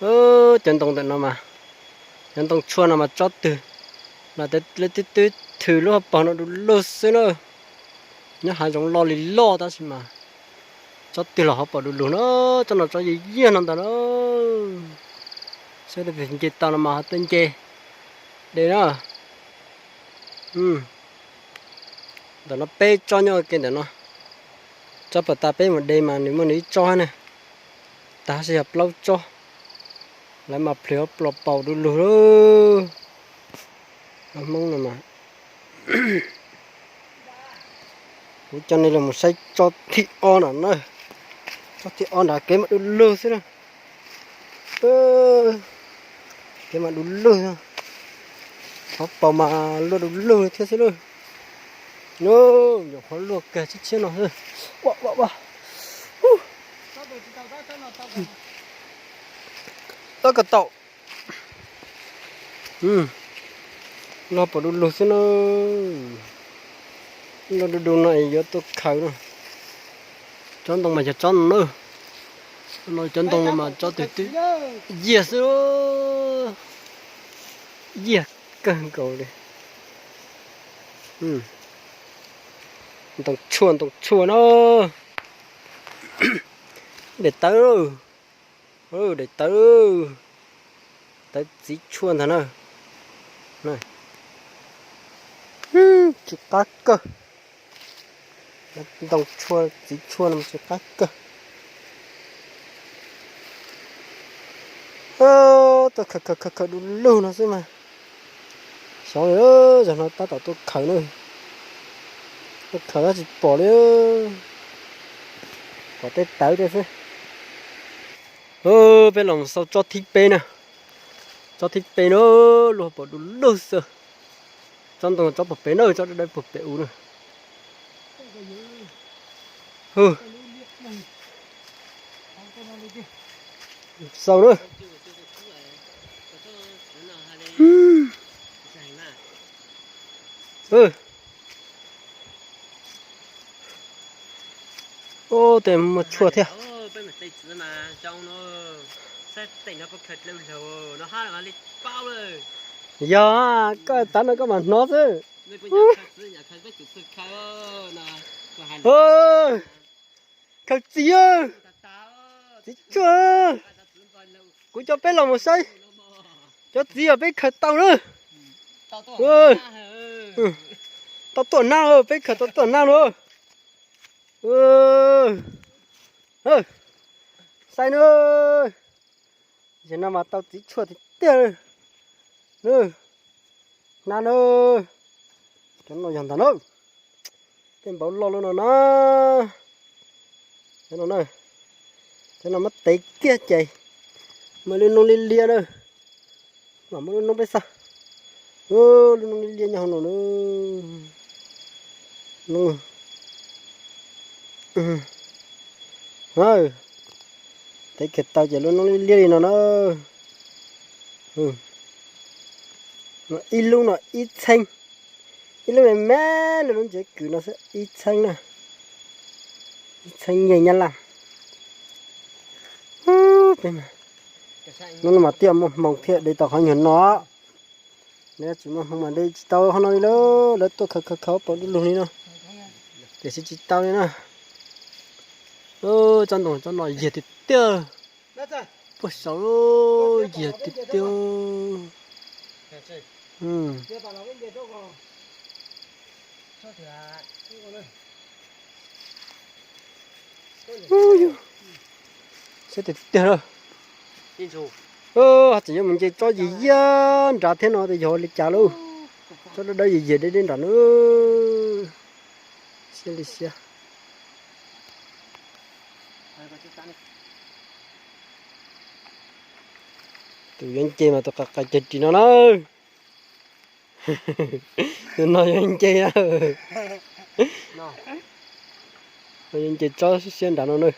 Cov ntoo ntawm no mas, cov ntoo tshuaj no mas tsob twg mas lawv twb twb thws lub hauv paus no du lug xwb na. Nyob hav zoov loj li loj tab sis mas tsob twg los hauv paus du lug na. Tsob no tsob yig yiag no ntag na. Saib nce tau no mas ho tuaj nce de na. Ntawm no peb tsob nyob ua ke ntawm no. Tsob pas tas peb mus de mas nws muaj nws ib tsob na. Tag sib yog plaub tsob. Lawv mas plhws hauv paus du lug lawm. Hmoob no mas kuv coj nej los mus saib tsob thib ob no na. Tsob thib ob nrad kev mas du lug xwb na. Kev mas du lug, hauv paus mas luaj du lug thiab xwb na. Nyuam qhuav luaj kawg tshiab tshiab no. Ua ua ua. Tab kom tau. Luaj paus du lug xwb na. Luaj du du no es yuav tuaj khaws na. Tsob ntoo mas yog tsob no na. No cov ntoo no mas tsob twg twb yiag xwb. Yiag kawg nkaus li. Ntoo tshuaj, ntoo tshuaj na. Daim tawv, daim tawv, tawv txiv tshuaj ntag na. Tsis qab kawg. Ntoo tshuaj txiv tshuaj no tsis qab kawg. Tuaj khaws khaws khaws khaws du lug no xwb mas. Xyov li, zaum no tab tom tuaj khaws na. Tuaj khaws tab tsis pom li. Pom tej tawv tej xwb. Peb los xaus tsob thib peb na. Tsob thib peb na, luaj paus du lug xwb. Tsob ntoo tsob puag pem na, tsob dawb dawb puag pem u na. Xaus na. Ub, tej muaj tshuaj thiab. Yog, koj tav no koj mam hnov xwb. Khaws txiv, txiv tshuaj. Kuv coj peb los mus saib. Cov txiv os, peb khaws tau na. Tau tuaj nag, peb khaws tau tuaj nag na. Saib na. Ces no mas tau txiv tshuaj tiag tiag. Nag na. Cov no yog ntag na. Tej npaum loj loj no na. Cov no na, cov no muab tev kiag ces muaj lub noob liab liab na. Mam muab lub noob peb xav. Lub noob liab liab nyob hauv no na. Tev kiag tau ces lub noob liab liab li no na. Ib lub no ib txheeb, ib lub me me li lub ntsev kws no xwb ib txheeb na. Ib txheeb nyiaj Nyab Laj. Hnub no mas thiaj muaj hmoo thiaj de tau qhov nyuag no. Nws tsis muaj hmoo mas de tsis tau qhov no li lauj. Lawv tuaj khaws khaws khaws paus du lug li no, tiam sis tsis tau li na. Tsob ntoo tsob no yiag tiag tiag. Puag saud yiag tiag tiag. Saib tiag tiag na. Tseem yuav mus nce tsob yig yiag nrad thiab no tias yog li cas lauj. Tsob dawb dawb yiag yiag deb deb nrad na. Siab li siab. Tus yuav nce mas tus qas qas cag ris no na. Tus no yuav nce, yuav nce tsob siab siab nrad no na.